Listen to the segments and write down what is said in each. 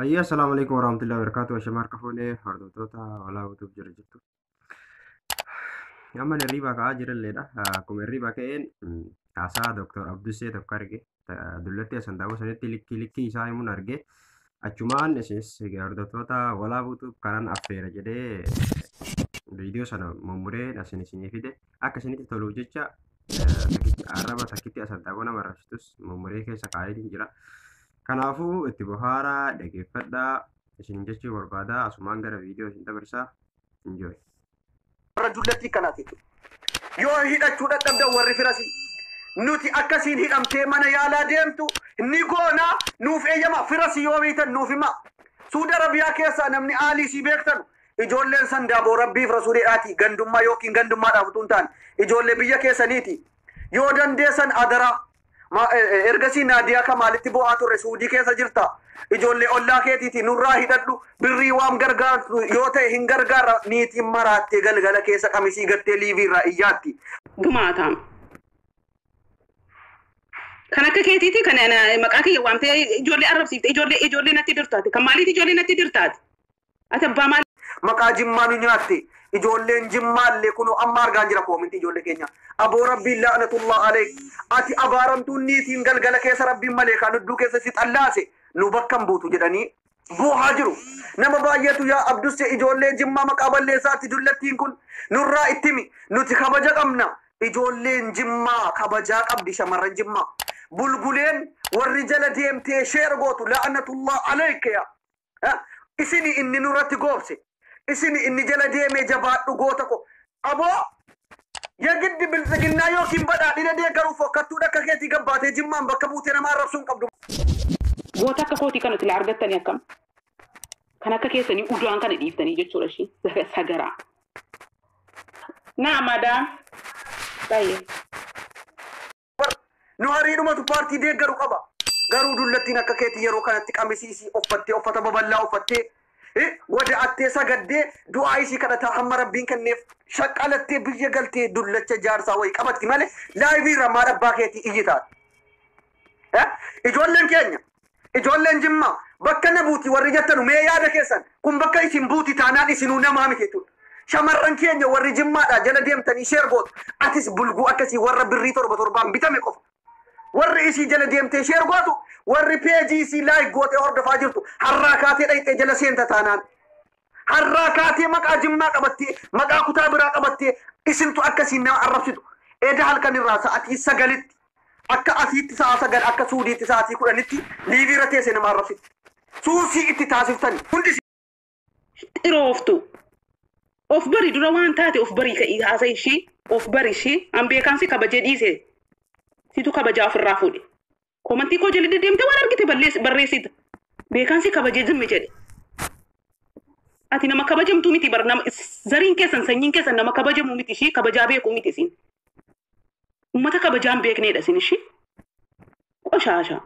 Hayya, assalaamu alaikum warahmatullahi wabarakatuh. Ashama harka fuunee hordoftoota Walaa Utuuf jira jirtu. Amma hirriibaa ka'aa jiralleedha. Akkuma hirriibaa ka'een haasaa Dr. Abdusee tokko arge. Dullatti asantaawwa sanitti likkii likkii isaa himuun arge. Achumaan isinis hordoftoota Walaa Utuuf kanan affeera jedhee viidiyoo sana mummuree asin isinii fide. Akka isinitti toluuf jecha arraba takkitti asantaawwa nama arrabsitus mummuree keessa kaa'eetiin jira. Kanaafuu itti bohaaraa dhaggeeffadhaa isin jechuu barbaada. Asumaan gara viidiyoo isin dabarsaa. Enjoy. Warra dullattii kanaati jechuudha. Yoo hidhachuu dadhabdan warri firasii. Nuti akkasiin hidhamtee mana yaalaa deemtu ni goonaa nuuf eeyyama firasii yoo beektan nuuf hima. Suudi Arabiyaa keessaa namni aalii sii beektan ijoolleen sandaaboo rabbiif rasuuliidhaati gandummaa yookiin gandummaadhaaf utuu hin taane ijoollee biyya keessaniiti. Yoo dandeessan adaraa. Ergasii Naadiyaa Kamaalitti bu'aa turre Suudii keessa jirta. Ijoollee ollaa keetiiti nurraa hidhadhu birrii waan gargaartu yoo ta'e hin gargaara niitiin maraattee galgala keessa qamisii gattee liivii irraa iyyaatti. Gumaataan. Kan akka keetiiti kan maqaa kiyya waamtee ijoollee arrabsiifte ijoollee ijoollee natti dirtaate. Kan maaliiti ijoollee natti dirtaate? Ati abbaa maal? Maqaa Jimmaa nu nyaatte. Ijoolleen Jimmaallee kunoo amma argaan jira koominti ijoollee keenya. Aboo rabbiin la'anatullah aleek. Ati abaaramtuun niitiin galgala keessa rabbiin malee kan hudduu keessa si xallaase nu bakka hin buutu jedhanii boohaa jiru. Nama baay'eetu yaa Abdusse ijoolleen Jimmaa maqaa balleessaatti dullattiin kun nurraa itti himi. Nuti kabaja qabna. Ijoolleen Jimmaa kabajaa qabdi shamarran Jimmaa. Bulguleen warri jala deemtee sheer gootu la'anatullah aleek yaa. Isini inni nurratti goobse. Isini inni jala deemee jabaadhu goota ko. Aboo yagiddi biltsiginnaa yookiin badhaadhina deeggaruuf fokkattuu akka keetii gabbaatee Jimmaan bakka buutee nama arrabsuu hin qabdu. Goota akka kootii kana sila argattanii akkam? Kan akka keessanii udaan kana dhiiftanii jechuudha ishii sagaraa. Naa madaam. Baay'ee. Nu hariidhumatu paartii deeggaru qaba. Garuu dullattiin akka keetii yeroo kanatti qamisii isii uffattee uffata babal'aa uffattee wada'attee sagaddee du'aa isii kadhataa hamma rabbiin kenneef shaqqalattee biyya galtee dullacha jaarsaa wayii qabatti malee laayivii irraa maal abbaa keetii iyyi taate. Ijoolleen keenya ijoolleen Jimmaa bakka na buuti warri jettanu mee yaada keessan kun bakka isin buuti taanaan isinuu namaa miti jechuudha. Shamarran keenya warri Jimmaadhaa jala deemtanii sheer gootu atis bulguu akkasii warra birrii torba torbaan bitame qofa. Warri isii jala deemtee sheer gootu warri peejii isii laayik gootee hordofaa jirtu harraa kaatee dhayxee jala seenta taanaan. Harraa kaatee maqaa Jimmaa qabattee maqaa kutaa biraa qabattee isintu akkasiin nama arrabsitu. Eda halkan irraa sa'aatii 9tti akka asiitti sa'a 9 akka Suudiitti sa'aatii 10tti liivii irra teessee nama arrabsitu. Suusii itti taasiftani hundi. Xirooftu. Of bari dura waan taate of bari ka'ii haasa ishii of bari ishii an beekamsi kabajee dhiise. Situ kabajaa ofirraa fuudhe. Koomantii koo jala deddeemtee waan argite barreessita. Beekamsi kabajee zimmi jedhe. Ati nama kabajamtuu miti bar nama zariin keessan sanyiin keessan nama kabajamuu miti ishii kabajaa beekuu miti isin. Uummata kabajaan beekneedha isin ishii. Qoshaasha.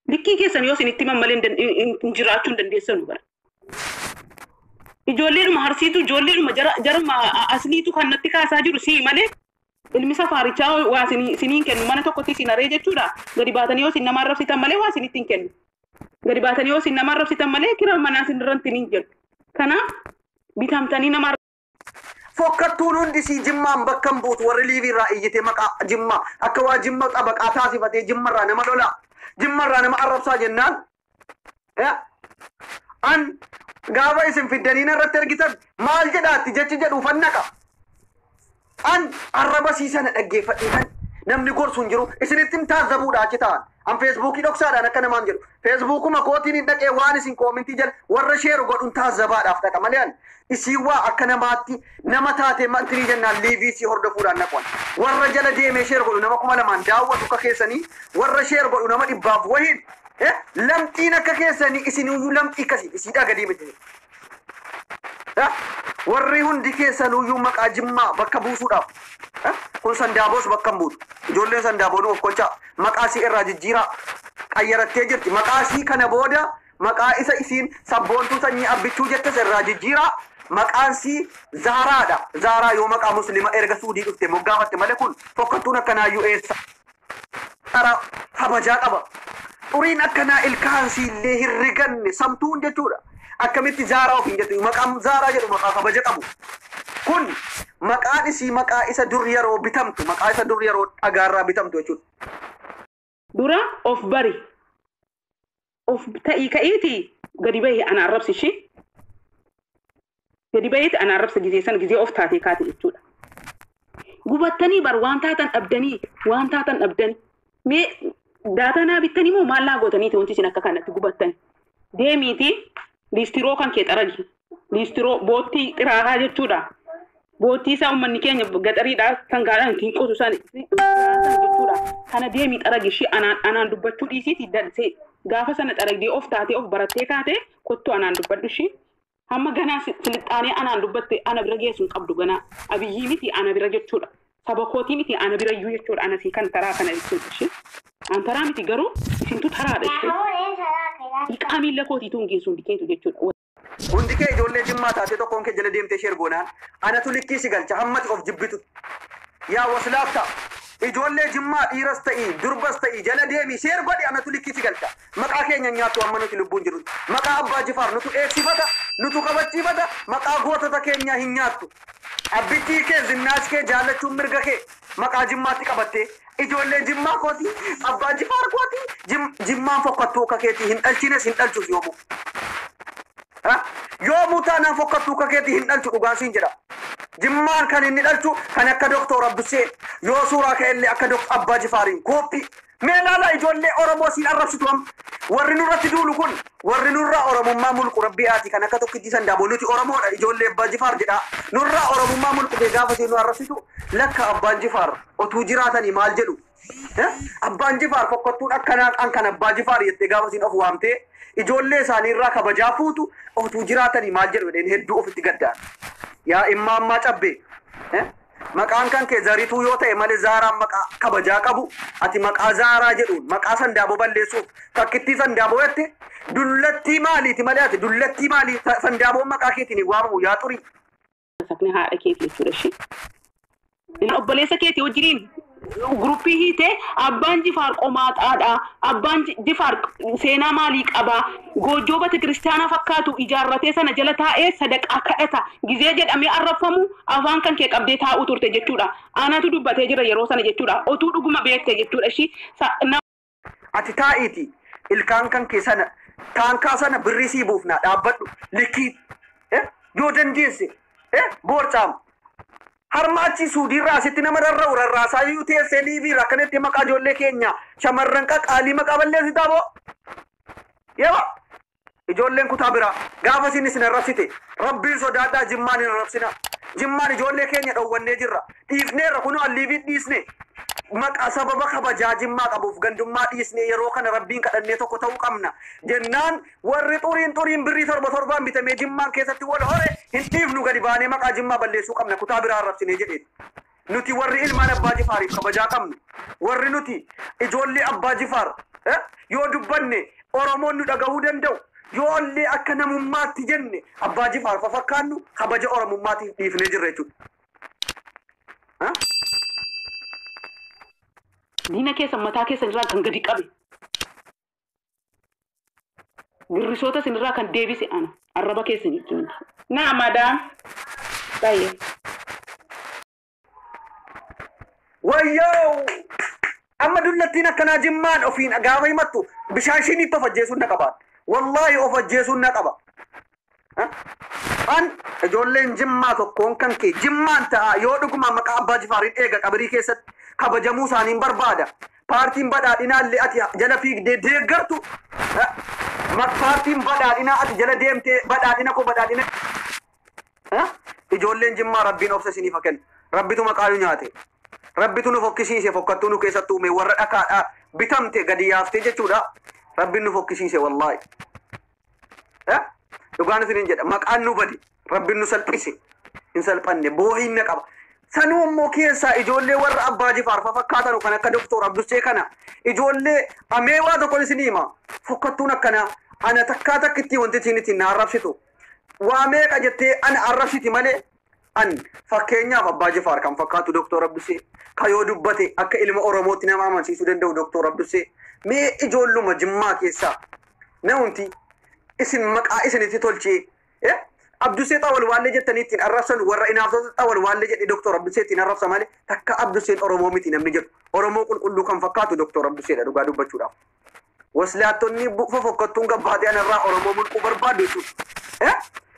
Likkii keessan yoo isin itti himan malee hin jiraachuu hin dandeessanu bara. Ijoolleedhuma harsiitu ijoolleedhuma jaruma asliitu kan natti kaasaa jiru sii malee. Ilmi safaarichaa waa isiniin kennu mana tokkotti isin haree jechuudha. Gadi baatanii yoo isin nama arrabsitan malee waa isinitti hin kennu. Gadi baatanii yoo isin nama arrabsitan malee kira manaa isin irratti hin jedhu. Kanaaf bitamtanii nama Fokkattuun hundi sii Jimmaan bakka hin buutu warri liivii irraa iyyite maqaa Jimmaa akka waa Jimma xabaqaa taasifatee Jimmarraa nama lolaa Jimmarraa nama arrabsaa jennaan. An gaafa isin fiddanii irratti argitan maal jedhaatti jechi jedhu fannaqa. An arraba siisana dhaggeeffadheetan namni gorsu hin jiru isinitti hin taazzabuudha achi ta'an. An feesbuukii dhoksaadhaan akka namaan jedhu feesbuukuma kootiin hin dhaqee waan isin koomintii jala warra sheeru godhuun taazzabaadhaaf dhaqa malee an isii waa akka namaatti nama taatee mantirii jennaan liivii isii hordofuudhaan naqwan. Warra jala deemee sheeru godhu nama 2000 daawwatu akka keessanii warra sheeru godhu nama 100 wahiin lamxiin akka keessanii isiniyyuu lamxii akkasii isiidhaa gadi miti. Warri hundi keessanuyyuu maqaa Jimmaa bakka buusuudhaaf. Kun sandaaboos bakka hin buutu. Ijoolleen sandaaboo nu of kolchaa maqaa isii irraa jijjiiraa qayyarattee jirti. Maqaa isii kana booda maqaa isa isiin sabboontuu sanyii abbichuu jettes irraa jijjiiraa. Maqaan isii Zaaraadha. Zaaraa yoo maqaa musliima erga Suudii dhufte moggaafatte malee kun fokkattuun akkanaayyuu eessa? Kabajaa qaba. Xuriin akkanaa ilkaansi illee hin riganne samtuun jechuudha. Akkamitti Zaaraa ofiin jettu? Maqaan Zaaraa jedhu maqaa kabaja qabu. Kun maqaan isii maqaa isa dur yeroo bitamtu, maqaa isa dur yeroo dhagaarraa bitamtu jechuudha. Dura of bari. Of ta'ii ka'iitii gadi bahii ana arrabsi ishee. Gadi bahiiti ana arrabsa gizee sana gizee of taatee kaate jechuudha. Gubattanii bar waan taatan dhabdanii, waan taatan dhabdanii. Mee daataa naa bittanii moo maal naa gootaniiti wanti isin akka kanatti gubattan? Deemiitii liistiroo kan kee xaragi. Liistiroo boottii xiraahaa jechuudha. Boottii isaa uummanni keenya gaxariidhaa sangaadhaan ittiin qotu san jechuudha. Kana deemii xaragi ishee anaan dubbachuu dhiisiiti dansee gaafa sana xaragdee of taatee of barattee kaate kottu anaan dubbadhu ishee. Hamma ganaa silixaanee anaan dubbatte ana bira geessu hin qabdu ganaa. Abiyyii miti ana bira jechuudha. Saba kootii miti ana bira iyyuu jechuudha. Ana sii kan taraa kana jechuudha ishee. An taraa miti garuu isintu taraadha jechuudha. Hiiqaa miilla kootiitu hin geessu hundi keetu jechuudha. Hundi kee ijoollee Jimmaa taatee tokkoon kee jala deemtee sheer goonaan anatu likkii si galcha hammati of jibbitu. Yaa waslaafta ijoollee Jimmaa dhiiras ta'ii durbas ta'ii jala deemii sheer godhi anatu likkii si galcha. Maqaa keenya nyaattu amma nuti lubbuun jiru. Maqaa Abbaa Jifaar nutu eegsifata, nutu kabachiifata, maqaa gootota keenyaa hin nyaattu. Abbittii kee zinnaas kee jaallachuun mirga kee maqaa Jimmaatti qabattee ijoollee Jimmaa kooti, Abbaa Jifaar kooti, Jimmaan fokkattuu akka keetii hin dhalchines hin dhalchus yoomuu. Yoomuu taanaan fokkattuu akka keetii hin dhalchu dhugaan siin jedha. Jimmaan kan inni dhalchu kan akka Doktor Abdussee yoo suuraa ka'ellee akka Doktor Abbaa Jifaariin kooppii. Mee ilaalaa ijoollee Oromoo siin arrabsitu amma. Warri nurratti duulu kun warri nurraa Oromummaa mulqu rabbii haati kan akka tokkittii san daaboo nuti Oromoodha ijoollee Abbaa Jifaar jedha. Nurraa Oromummaa mulqu kee gaafa siin nu arrabsitu lakka Abbaan Jifaar otuu jiraatanii maal jedhu? Abbaan Jifaar fokkattuun akkanaa an kan Abbaa Jifaar jettee gaafa siin of waamtee ijoollee isaanii irraa kabajaa fuutu otuu jiraatanii maal jedhu jedheen hedduu ofitti gaddaan. Yaa immaammaa cabbee. Maqaan kan kee Zarituu yoo ta'e malee Zaaraan maqaa kabajaa qabu ati maqaa Zaaraa jedhuun maqaa Sandaaboo balleessuuf takkittii Sandaaboo jette dullattii maaliiti malee ati dullattii maalii Sandaaboon maqaa keetiin hin waamamu yaa xurii. Sakni haadha keetii jechuudha ishee. Inni obboleessa keetii wajjiniin guruppii hiitee Abbaan Jifaar qomaaxaadha. Abbaan Jifaar seenaa maalii qaba? Goojjoo bata kiristaanaa fakkaatu ijaarratee sana jala taa'ee sadaqaa kadhata. Gizee jedhamee arrabfamu afaan kan kee qabdee taa'uu turte jechuudha. Anatu dubbatee jira yeroo sana jechuudha. Otuu dhuguma beekte jechuudha ishii. Ati taa'iiti ilkaan kan kee sana taankaa sana birrii sii buufnaa dhaabbadhu likkii yoo dandeesse boorcaam. Harma achi Suudiirraa asitti nama rarra'u rarraasaa iyyuu teessee liiviirra akkanatti maqaa ijoollee keenya shamarran qaqaalii maqaa balleessitaa boo. Yewa ijoolleen kutaa biraa gaafa isin isin arrabsite rabbiin sodaadhaa Jimmaan hin arrabsina. Jimmaan ijoollee keenya dhowwannee jirra. Dhiifneerra kunoo alliiviin dhiisne. Maqaa sababa kabajaa Jimmaa qabuuf gandummaa dhiisne yeroo kana rabbiin kadhannee tokko ta'uu qabna. Jennaan warri xuriin xuriin birrii torba torbaan bitamee Jimmaan keessatti wal hore hin dhiifnu gadi baanee maqaa Jimmaa balleessuu qabna kutaa biraa arrabsinee jedhee. Nuti warri ilmaan Abbaa Jifaariif kabajaa qabnu. Warri nuti ijoollee Abbaa Jifaar yoo dubbanne Oromoon nu dhagahuu danda'u. Yoo illee akka namummaatti jenne Abbaa Jifaar fafakkaannu kabaja Oromummaatiif dhiifnee jirra jechuudha. Diina keessan mataa keessan irraa kan gadi qabe. Girrisoota isin irraa kan deebise ana. Arraba keessan jechuudha. Naa madaam. Baay'ee. Wayyoo! Amma dullattiin akkanaa Jimmaan ofiin gaafa himattu bishaan shiniitti of ajjeesuun na qaba. Wallaahi of ajjeesuun na qaba. An ijoolleen Jimmaa tokkoon kan kee Jimmaan ta'a yoo dhuguma maqaa Abbaa Jifaariin eega qabirii keessatti kabajamuu isaaniin barbaada. Paartiin badhaadhinaa illee ati jala fiigdee deeggartu. Paartiin badhaadhinaa ati jala deemtee badhaadhina koo badhaadhina. Ijoolleen Jimmaa Rabbiin obsa isiniif haa kennu. Rabbitu maqaa nu nyaate. Rabbitu nu fokkisiise fokkattuu nu keessatti uume warra dhakaadhaa bitamte gadi yaaftee jechuudha. Rabbiin nu fokkisiise wallaahi. Dhugaan isiniin jedha maqaan nu bade Rabbiin nu salphise hin salphanne boohiin na qaba. Sanuu immoo keessaa ijoollee warra Abbaa Jifaar fafakkaatanu kan akka Doktor Abdussee kana ijoollee amee waa tokko isinii hima fokkattuun akkanaa ana takkaa takkitti wanti isin ittiin na arrabsitu waa meeqa jettee ana arrabsiti malee an fakkeenyaaf Abbaa Jifaar kan fakkaatu Doktor Abdussee ka yoo dubbate akka ilma Oromootti nama amansiisuu danda'u Doktor Abdussee Mee ijoolluma Jimmaa keessaa namumti isin maqaa isinitti tolchee Abdusee Xawalwaallee jettanii ittiin arrabsan, warra inaaftota Xawalwaallee jedhe Doktor Abdusee ittiin arrabsa malee takka Abduseen Oromoo miti namni jedhu. Oromoo qulqulluu kan fakkaatu Doktor Abduseedha dhugaa dubbachuudhaaf. Waslaattonni fofokkattuun gabbaatee anarraa Oromoo mulquu barbaadu jechuudha.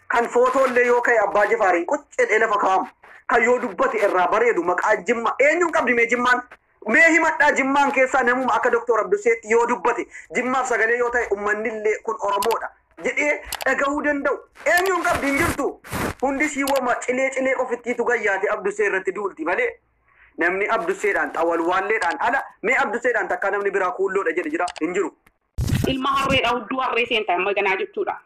Kan footoollee yoo ka'e Abbaa Jifaariin qoccee lafa kaa'amu. Kan yoo dubbate irraa bareedu maqaa Jimmaa eenyuun qabdi? Mee Jimmaan mee himadhaa, Jimmaan keessaa namuma akka Doktor Abduseetti yoo dubbate Jimmaaf sagalee yoo ta'e ummannillee kun Oromoodha jedhee dhagahuu danda'u eenyuun qabdi? Hin jirtu. Hundi siiwwama cilee cilee ofittiitu gayyaate Abdusee irratti duulti malee namni Abduseedhaan Xawalwaalleedhaan ala mee Abduseedhaan takkaa namni biraa kuulloodha jedhe jira? Hin jiru. Ilma harreedha, hudduu harree seentaa amma ganaa jechuudha.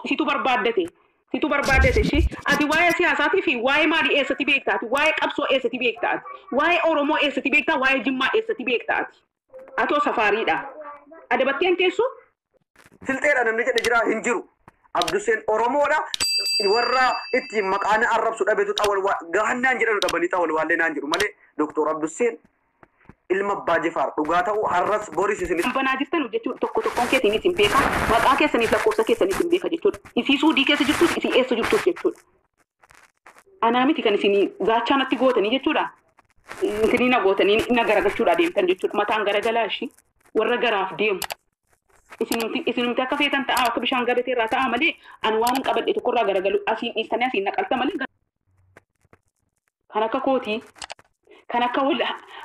Situ barbaaddate. Situ barbaaddate ishii. Ati waa'ee siyaasaatii fi waa'ee maalii eessatti beekta ati? Waa'ee qabsoo eessatti beekta ati? Waa'ee Oromoo eessatti beekta? Waa'ee Jimmaa eessatti beekta ati? Atoo safaariidha. Adabattee hin teessu? Silxeedha namni jedhe jira? Hin jiru. Abduseen Oromoodha. Warra ittiin maqaan arrabsu dhabetu xawalwaa gahannaan jedhanu dhabanii Xawalwaallee naan jedhu malee Doktor Abduseen ilma Abbaa Jifaar dhugaa ta'u har'as boris isin Banaa jirtan jechuudha, tokko tokkoon keessaniis hin beeka. Maqaa keessaniif lakkoofsa keessaniis hin beeka jechuudha. Isii suudii keessa jirtus, isii eessa jirtus jechuudha. Anaa miti kan isin gaachaa natti gootanii jechuudha. Isinii na gootanii na garagalchuudha deemtan jechuudha. Mataan garagalaa ishii warra garaaf deemu. Isinumti akka feetan ta'a, akka bishaan gabatee irraa ta'a malee ani waan hin qabadhe tokkorraa garagalu asiin dhiistanii asiin naqalta malee. Kan akka kootii, kan akka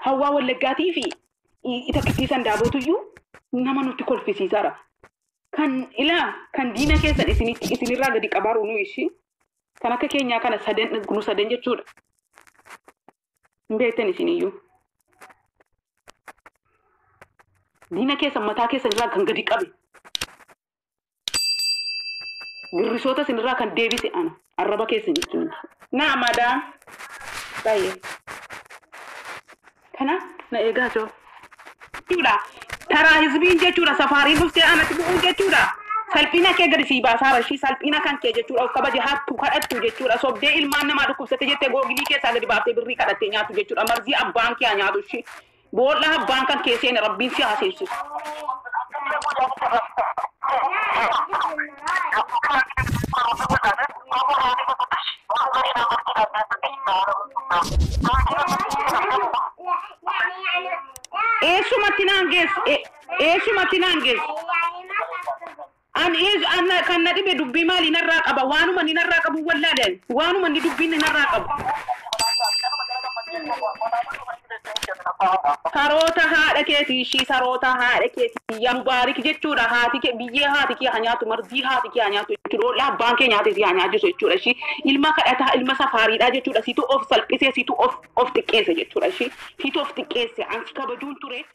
Hawwaa Wallaggaatii fi takkittii daabootuyyuu nama nutti kolfisiisaara. Kan ilaa kan diina keessan isinitti isinirraa gadi qabaaru nu ishii. Kan akka keenyaa kana sadan nu sadan jechuudha. Hin beektan isiniyyuu. Diina keessan mataa keessan irraa kan gadi qabe. Girrisoota isinirraa kan deebise ana arraba keessan jechuudha. Naa madaam. Baay'ee. Kana na eegaa jiru. Jechuudha. Taraa hizbiin jechuudha, safaariin dhuftee anatti bu'uun jechuudha. Salphina kee gadi sii baasaa rashii, salphina kan kee jechuudha. Of kabaje hattu kadhattu jechuudha. Sobdee ilmaan namaa dhukkubsate jettee googilii keessaa gadi baaftee birrii kadhattee nyaatu jechuudha. Marzii abbaan kee haa nyaatu ishee. Boolla abbaan kan kee seene rabbiin si haa seensisu. Eessumatti naan geesse? Eessumatti naan geesse? An an kan na dhibe dubbii maalii narraa qaba? Waanuma inni narraa qabu wallaaleen. Waanuma inni dubbiin narraa qabu. Saroota haadha keetii ishii, saroota haadha keetii yaa Mubaarik jechuudha. Haati kee biyyee haati kee haa nyaatu, marzii haati kee haa nyaatu jechuudha. Ollaa abbaan kee nyaate si haa nyaachisu jechuudha ishii. Ilma kadhataa, ilma safaariidha jechuudha. Situ of salphisee, situ of xiqqeesse jechuudha ishii. Situ of xiqqeesse, ansi kabajuun ture.